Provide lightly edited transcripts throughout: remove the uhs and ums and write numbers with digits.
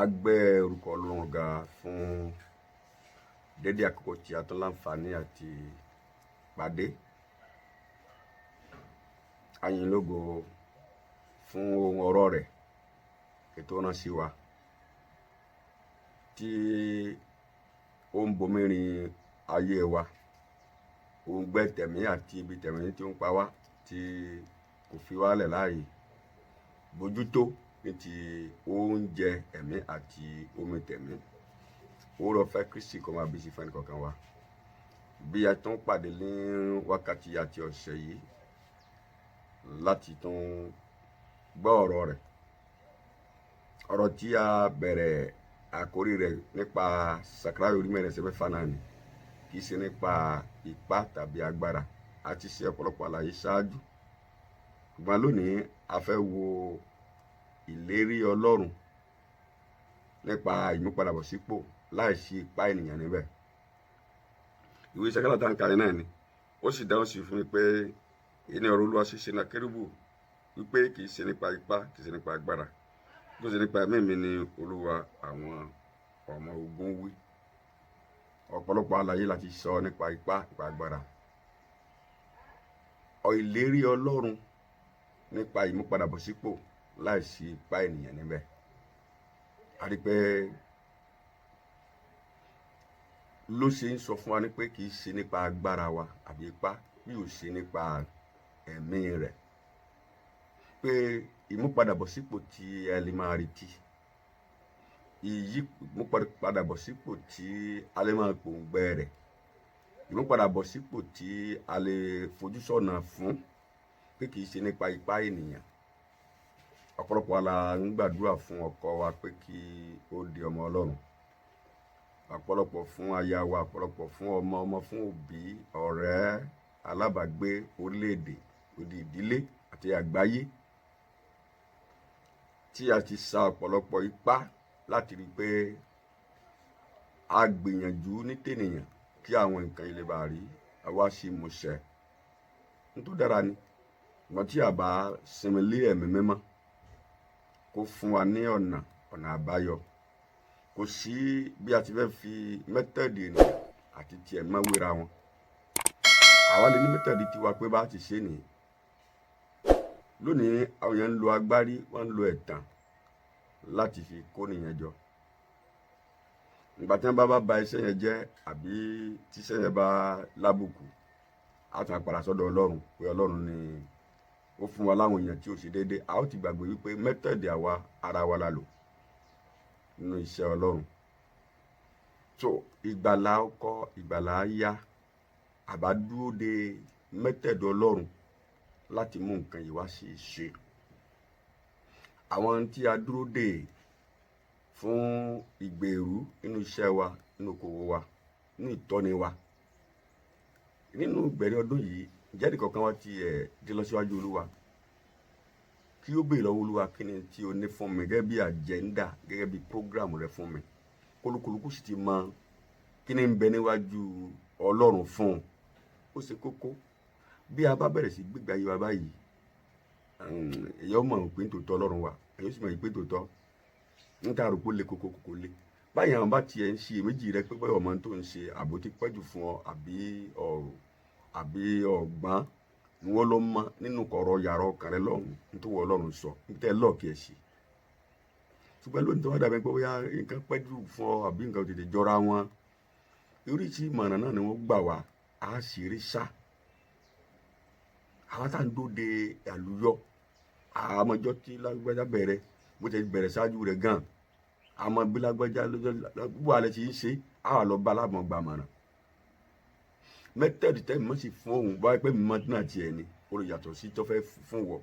A gbé orúkọ Ọlọ́run ga fún dédé àkókò tí a tún láǹfààní àti pàdé. A yìn lógo fún ohun ọ̀rọ̀ rẹ̀ ètò rán sí wa tí ó ń bomirin ayé wa, òǹgbẹ tẹ̀mí àti ibi tẹ̀mí tí ó ń pa wá tí kò fi wá lẹ̀ láàyè bójútó ní ti oúnjẹ ẹ̀mí àti omi tẹ̀mí. Oore ọ̀fẹ́ Kristi kó máa bí sí fún ẹnìkọ̀ọ̀kan wa. Bí a tún pàdé ní wákàtí àti ọ̀sẹ̀ yìí láti tún gbọ́ ọ̀rọ̀ rẹ̀. Ọ̀rọ̀ tí a bẹ̀rẹ̀ àkórí rẹ̀ nípa Sàkáráyà orí 4 ẹsẹ̀ 6 náà ni, kì í ṣe nípa ipá tàbí agbára. A ti ṣe ọ̀pọ̀lọpọ̀ àlàyé ṣáájú. Ṣùgbọ́n lónìí a fẹ́ wo ìlérí Ọlọ́run nípa ìmúpadàbọ̀sípò láìsí ipá ènìyàn níbẹ̀. Ìwé Sàkáráyà tá ń kà náà ni. Ó sì dáhùn sí fún mi pé èyí ni ọ̀rọ̀ Olúwa sí Senakérúbù wípé kì í ṣe nípa ipá, kì í ṣe nípa agbára, bí ó ṣe nípa ẹ̀mí mi ni Olúwa àwọn ọmọ ogun wí. Ọ̀pọ̀lọpọ̀ àlàyé la ti sọ nípa ipá, nípa agbára. Ìlérí Ọlọ́run nípa ìmúpadàbọ̀sípò láìsí ipá ènìyàn níbẹ̀. A rí pé ló ṣe ń sọ fún wa ní pé kì í ṣe nípa agbára wa àbí ipá, bí ò ṣe nípa ẹ̀mí rẹ̀. Pé ìmúpadàbọ̀sípò tí ẹ lè máa retí, ìyípadàbọ̀sípò tí a lè máa pòǹgbẹ rẹ̀, ìmúpadàbọ̀sípò tí a lè fojúsọ́nà fún, pé kì í ṣe nípa ipá ènìyàn. Ọ̀pọ̀lọpọ̀ wa la ń gbàdúrà fún ọkọ wa pé kí ó di ọmọ Ọlọ́run. Ọ̀pọ̀lọpọ̀ fún aya wa, ọ̀pọ̀lọpọ̀ fún ọmọ, ọmọ fún òbí, ọ̀rẹ́, alábàágbé, orílẹ̀-èdè, odi ìdílé àti àgbáyé. Tí a ti sa ọ̀pọ̀lọpọ̀ ipá láti rí pé a gbìyànjú ní tènìyàn kí àwọn nǹkan yìí lè bá rí àwa sì múṣẹ. Ohun tó dára ni. Ṣùgbọ́n tí a bá sinmi lé ẹ̀mí mímọ́ kó fún wa ní ọ̀nà, ọ̀nà àbáyọ. Kò sí bí a ti fẹ́ fi mẹ́tẹ̀ẹ̀dì ènìyàn àti ti ẹ̀mí mọ́ wéra wọn. Àwa lè ní mẹ́tẹ̀ẹ̀dì tiwa pé bá ti ṣe nìyí. Lónìí àwọn èèyàn ń lo agbárí, wọ́n ń lo ẹ̀tàn láti fi kó ènìyàn jọ. Ìgbà tí wọ́n bá ba iṣẹ́ yẹn jẹ́ àbí tí iṣẹ́ yẹn bá lábùkù, a tún padà sọ́dọ̀ Ọlọ́run pé Ọlọ́run ni ó fún wa láwọn èèyàn tí ó ṣe déédé. A ó ti gbàgbé wípé mẹ́tẹ̀ẹ̀dì àwa ara wa la lò nínú iṣẹ́ Ọlọ́run. So ìgbàlà ọkọ, ìgbàlà aya, àbá dúró de mẹ́tẹ̀ẹ̀dì Ọlọ́run láti mú nǹkan yìí wá sí ìṣe. Àwọn tí a dúró dè fún ìgbèrú nínú iṣẹ́ wa, nínú okòwò wa, nínú ìtọ́ni wa. Nínú ìbẹ̀rẹ̀ ọdún yìí, ǹjẹ́ ẹnìkọ̀ọ̀kan wa ti ẹ̀ dé lọ síwájú Olúwa kí ó béèrè lọ́wọ́ Olúwa kí ni tí o ní fún mi gẹ́gẹ́ bí agenda, gẹ́gẹ́ bí program rẹ fún mi. Kólúkúlùkù sì ti mọ kí ni ń bẹ níwájú Ọlọ́run fún un. Ó ṣe kókó. Bí a bá bẹ̀rẹ̀ sí gbégbé ayé wa báyìí, èèyàn mọ̀ pé nítòótọ́ Ọlọ́run wà, èèyàn sì mọ̀ pé nítòótọ́ ń ta àròpọ̀ lé koko koko lé. Báyìí àwọn bá tiẹ̀ ń ṣe èméjì rẹ pé bóyá ọmọ tó ń ṣe àbò tí pẹ́jù fún ọ àbí ọ̀rọ̀ àbí ọ̀gbọ́n ni wọ́n lọ mọ nínú kọ̀rọ̀ yàrá ọkàn rẹ lọ́hùn nítorí Ọlọ́run sọ níbi tẹ́ lọ́ọ̀kì ẹ̀ sí. Ṣùgbọ́n lónìí tó wá dàbí pé bóyá nǹkan pẹ́jù fún ọ àbí nǹkan tètè jọra wọn, oríṣi ìmọ̀ràn náà ni wọ́n gbà wá, á sì rí sá. Àwa tá à ń dóde àlùyọ, àmọ́jọ́ tí lágbájá bẹ̀rẹ̀, bó ti bẹ̀rẹ̀ ṣáájú rẹ̀ gan. Àmọ́ bí lágbájá lọ́jọ́ bó alẹ́ ti ń ṣe, àwa lọ bá aláàmọ̀ gbà mọ̀ràn. Mẹ́tẹ̀ẹ̀dì tẹ́mi mọ́ sí fún òun bá pẹ́ mi mọ́ náà tiẹ̀ ni, ó lè yàtọ̀ sí tó fẹ́ fún wọ.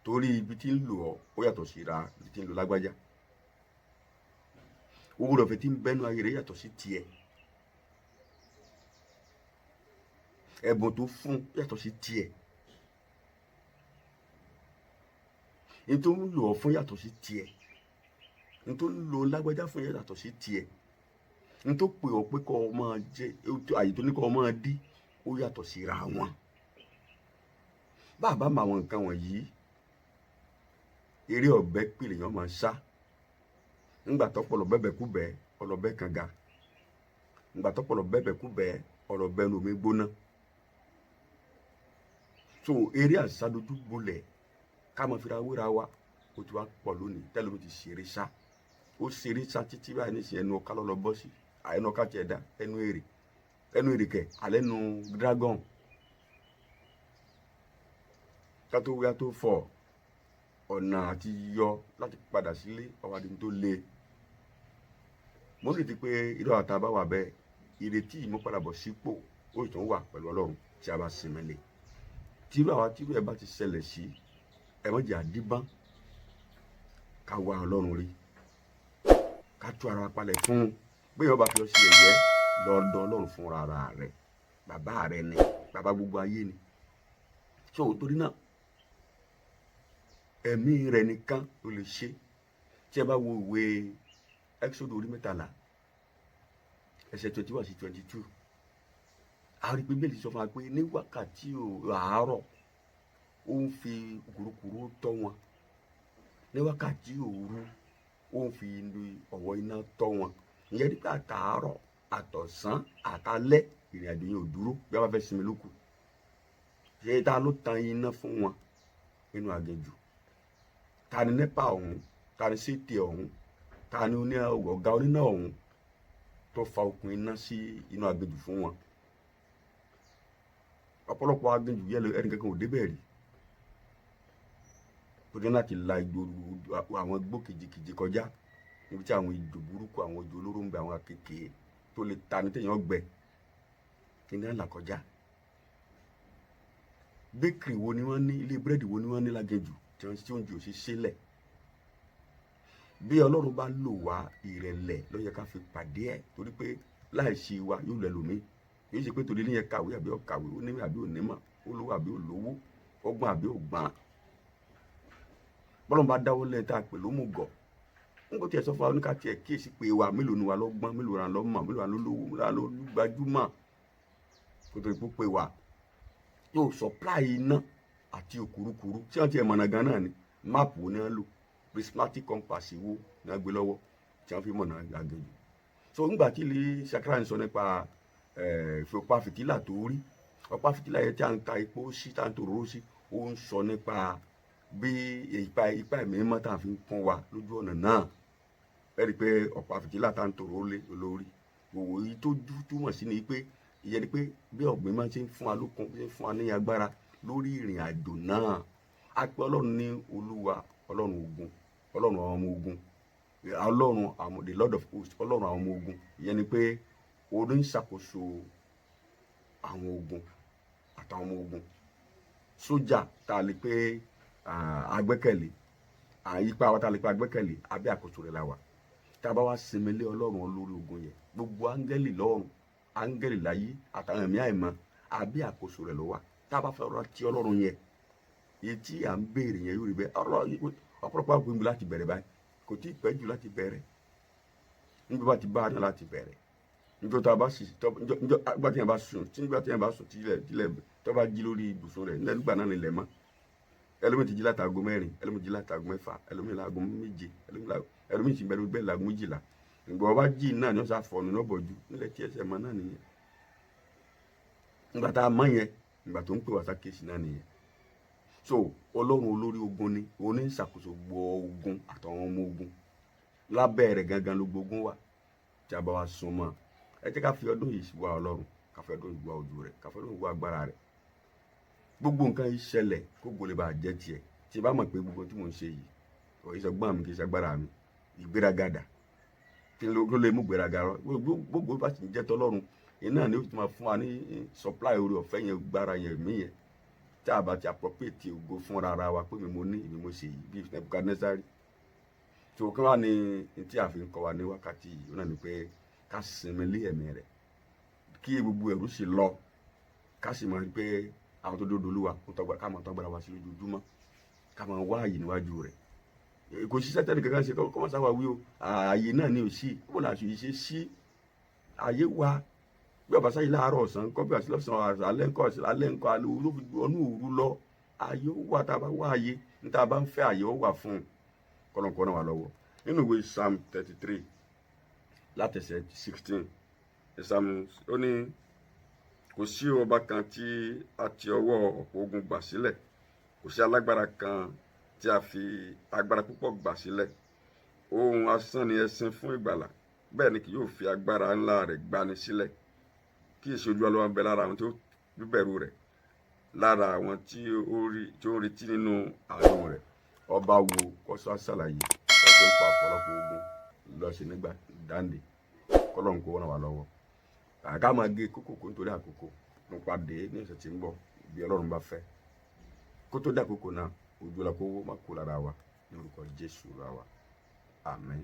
Torí ibi tí ń lò ọ́, ó yàtọ̀ sí ra ibi tí ń lò lágbájá. Owó rẹ̀ fẹ́ tí ń bẹ́nu ayé rẹ̀ yàtọ̀ sí tiẹ̀. Ẹ̀bùn tó fún yàtọ̀ sí tiẹ̀. Ní tó ń lò ọ́ fún yàtọ̀ sí tiẹ̀. Ní tó ń lò lágbájá fún yàtọ̀ sí tiẹ̀. Ní tó pè ọ́ pé kó o máa jẹ, àyè tó ní kó o máa dí, ó yàtọ̀ síra wọn. Bá a bá mọ àwọn nǹkan wọ̀nyí, eré ọ̀bẹ pìlè yẹn máa sá. Ńgbà tọ́pọ̀lọ́ bẹ́bẹ̀ kú bẹ́ẹ̀ ọlọ́bẹ̀ kànga, ńgbà tọ́pọ̀lọ́ bẹ́bẹ̀ kú bẹ́ẹ̀ ọlọ́bẹ̀ nu omi gbóná. So eré àsádojú bolẹ̀ ká máa fira wéra wa, ó ti wá pọ̀ lónìí. Tẹ́lẹ̀ mi ti ṣeré sá, ó ṣeré sá títí báyìí nísìnyí, ẹnu ọ̀ká lọ́lọ́ bọ́ sí, ẹnu ọ̀ká tiẹ̀ dá, ẹnu èrè, ẹnu èrè kẹ̀ alẹ́ nu dragon. Kátó wíwá tó fọ̀ ọ̀nà àti yọ láti padà sílé ọwọ́ adi tó le. Mo ní ti pé irú àwọn tá a bá wà bẹ́ẹ̀, ìrètí ìmúpadàbọ̀ sípò ó sì tún wà pẹ̀lú Ọlọ́run tí a bá sinmi lé. Tírú àwa tírú ẹ̀ bá ti ṣẹlẹ̀ sí, ẹ má jẹ́ àdíbọ́n, ká wá Ọlọ́run rí, ká tú ara wa palẹ̀ fún un. Bóyá ọba fi ọ sí ẹ̀yẹ lọ́dọ̀ Ọlọ́run fúnra ara rẹ̀, bàbá rẹ̀ ni, bàbá gbogbo ayé ni. So torí náà ẹ̀mí rẹ̀ nìkan ló lè ṣe. Tí ẹ bá wo ìwé Exodus orí 13 ẹsẹ̀ 21 sí 22, a rí pé Bíbélì sọ fún wa pé ní wákàtí àárọ̀ ó ń fi kùrukùru tọ́ wọn, ní wákàtí òru ó ń fi ọ̀wọ́ iná tọ́ wọn. Ìyẹn nípa àtàárọ̀ àtọ̀sán àtalẹ́ ìrìn àjò yẹn ò dúró. Bí wọ́n bá fẹ́ sinmi lókù, ṣé ta ló tan iná fún wọn nínú aginjù? Ta ni NEPA ọ̀hún? Ta ni sétè ọ̀hún? Ta ni ọ̀gá oníná ọ̀hún tó fa okùn iná sí inú aginjù fún wọn? Ọ̀pọ̀lọpọ̀ aginjù yẹn ẹnìkankan ò débẹ̀ rí, torí láti la igbó àwọn igbó kìjikìji kọjá, níbi tí àwọn ejò burúkú, àwọn ejò olóró ń bẹ, àwọn kékeré tó lè ta ní téèyàn gbẹ kí ní àlà kọjá. Bakery wo ni wọ́n ní? Ilé búrẹ́dì wo ni wọ́n ní láginjù tí wọ́n tí oúnjẹ ò ṣe sílẹ̀? Bí Ọlọ́run bá lò wá, ìrẹ̀lẹ̀ ló yẹ ká fi pàdé ẹ̀, torí pé láì ṣe wa yóò lọ ẹlòmíì. Kì í ṣe pé torí níyẹn kàwé àbí ọ̀kàwé, ó ní àbí onímọ̀, ó lówó àbí olówó, ọgbọ́n àbí ògbọ́n. Bọ́lọ́run bá dáwọ́ lẹ́yìn tá a pè lómùgọ̀, n kò tiẹ̀ sọ fún wa oníkà tiẹ̀ kíyèsí pé wa mélòó ni wa lọ́gbọ́n, mélòó wa lọ́mọ̀, mélòó wa lólówó, mélòó wa ló gbajúmọ̀, kó tó ipò pé wa yóò supply iná àti òkúrukúru. Tí wọ́n ti ẹ̀ mọ̀nà gan náà ni máàpù wo ni wọ́n lò? Prismatic compass wo ni wọ́n gbé lọ́wọ́ tí wọ́n fi mọ̀nà aginjù? So ńgbà tí ilé sakara ń sọ nípa ọ̀pá fìtílà tó rí, ọ̀pá fìtílà yẹn tí a ń ta epo sí, tá à ń tòróró sí, ó ń sọ nípa bí ipa ẹ̀mí mímọ́ tá a fi ń kún wa lójú ọ̀nà náà. Ẹ rí i pé ọ̀pá fìtílà tá à ń tòróró lé lórí òwò yìí tó túmọ̀ sí ni pé ìyẹn ni pé bí ọ̀gbìn máa ṣe ń fún wa lókun, bí ṣe ń fún wa ní agbára lórí ìrìn àjò náà. A pè Ọlọ́run ní Olúwa, Ọlọ́run ogun, Ọlọ́run àwọn ọmọ ogun, Ọlọ́run àwọn, the Lord of hosts, Ọlọ́run àwọn ọmọ ogun. Ìyẹn ni pé òun ń ṣàkóso àwọn ogun àtàwọn ọmọ ogun, sójà tá a lè pé agbẹ́kẹ̀lé, àyípa wa tá a lè pé agbẹ́kẹ̀lé, abẹ́ àkóso rẹ̀ la wà. Tá a bá wá sinmi lé Ọlọ́run olórí ogun yẹn, gbogbo áńgẹ́lì lọ́run, áńgẹ́lì láyé àtàwọn ẹ̀mí àìmọ́, abẹ́ àkóso rẹ̀ ló wà. Tá a bá fẹ́ rọra ti Ọlọ́run yẹn, èyí tí à ń béèrè yẹn yóò rí bẹ́ẹ̀. Ọ̀pọ̀lọpọ̀ àwọn gbìyànjú láti bẹ̀rẹ̀ báyìí, kò tí ì pẹ́ jù láti bẹ̀rẹ̀. Níbi bá ti bá a náà láti bẹ̀rẹ̀, níjọ́ tá a bá sì níjọ́ nígbà tí yẹn bá sùn, tí nígbà tí yẹn bá sùn tílẹ̀ tílẹ̀ tó bá jí lórí ibùsùn rẹ̀ nígbà náà nílẹ̀ mọ́. Ẹlòmíì ti jí láti 4:00, ẹlòmíì jí láti 6:00, ẹlòmíì láago 7, ẹlòmíì ti bẹ̀rẹ̀ bẹ́ẹ̀ láago 12. Ìgbà wọn bá jí náà ni wọ́n sá fọnù náà bọ̀jú nílẹ̀ tí ẹsẹ̀ mọ́ náà nìyẹn. Nígbà tá a mọ̀ yẹn, ìgbà tó ń pè wá sákèsì náà nìyẹn. So Ọlọ́run olórí ogun ni, òun ní ṣàkóso gbọ́ ogun àtàwọn ọmọ ogun. Lábẹ́ rẹ̀ gangan ló gbógun wà tí a bá wa sún mọ́. Ẹ jẹ́ ká fi ọdún yìí wá Ọlọ́run, ká fi ọdún yìí wá ojú rẹ̀, ká fi ọdún yìí wá agbára rẹ̀. Gbogbo nǹkan yìí ṣẹlẹ̀ kó gbolè bá jẹ́ tiẹ̀. Tí ẹ bá mọ̀ pé gbogbo tí mò ń ṣe yìí kò í ṣọgbọ́n mi, kì í ṣagbára mi, ìgbéragàdà kí ló lè mú gbéraga rọ? Gbogbo bá sì ń jẹ́ tọ́lọ́run iná ni ó ti máa fún wa ní supply orí ọ̀fẹ́ yẹn, gbára yẹn, mí yẹn, tí a bá ti appropriate ògo fúnra ara wa pé mi mo ní, èmi mo ṣe yìí, bíi Nebukadnezari. Tí o kí wá ní tí a fi ń kọ́ wa ní wákàtí yìí, ó náà ni pé ká sinmi lé ẹ̀mí rẹ̀, kí gbogbo ẹ̀rù sì lọ, ká sì mọ̀ pé àwọn tó dódò Olúwa ká máa tọ́gbàrà wá sí lójoojúmọ́, ká máa wá àyè níwájú rẹ̀. Kò ṣiṣẹ́ tẹ́lẹ̀ kankan ṣe kọ́ máa sáwà wí o. Ààyè náà ni ò sí kó náà ṣe ṣe sí ààyè wa. Bí ọba sáyé láàárọ̀ ọ̀sán kọ́, bí ọba lọ́sàn alẹ́ ńkọ́, alẹ́ ńkọ́, alẹ́ òru fi ọnú òru lọ, ààyè ó wà. Tá a bá wá ààyè ní tá a bá ń fẹ́, ààyè ó wà fún un. Kọ́nàkọ́nà wà lọ́wọ́. Nínú ìwé Psalm 33 látẹsẹ̀ 16, Psalm ó ní, "Kò sí ọba kan tí a ti ọwọ́ ọ̀pọ̀ ogun gbà sílẹ̀, kò sí alágbára kan tí a fi agbára púpọ̀ gbà sílẹ̀. Ohun asán ni ẹṣin fún ìgbàlà, bẹ́ẹ̀ ni kì yóò fi agbára ńlá rẹ̀ gbani sílẹ̀. Kíyèsí, Olúwa ló wà ń bẹ lára àwọn tí ó bẹ̀rù rẹ̀, lára àwọn tí ó rí tí ó ń retí nínú àánú rẹ̀." Ọba wo kọ́sọ́ ṣàlàyé wọ́n tó ń pa ọ̀pọ̀lọpọ̀ ogun lọ sí nígbà dáǹdè? Kọ́lọ́run kó ràn wá lọ́wọ́. Àká máa gé kókò kó nítorí àkókò. Mo pàdé ní ọ̀sẹ̀ tí ń bọ̀ bí Ọlọ́run bá fẹ́. Kó tó dé àkókò náà, ojú la kó má kó lára wa ní orúkọ Jésù ra wa. Àmín.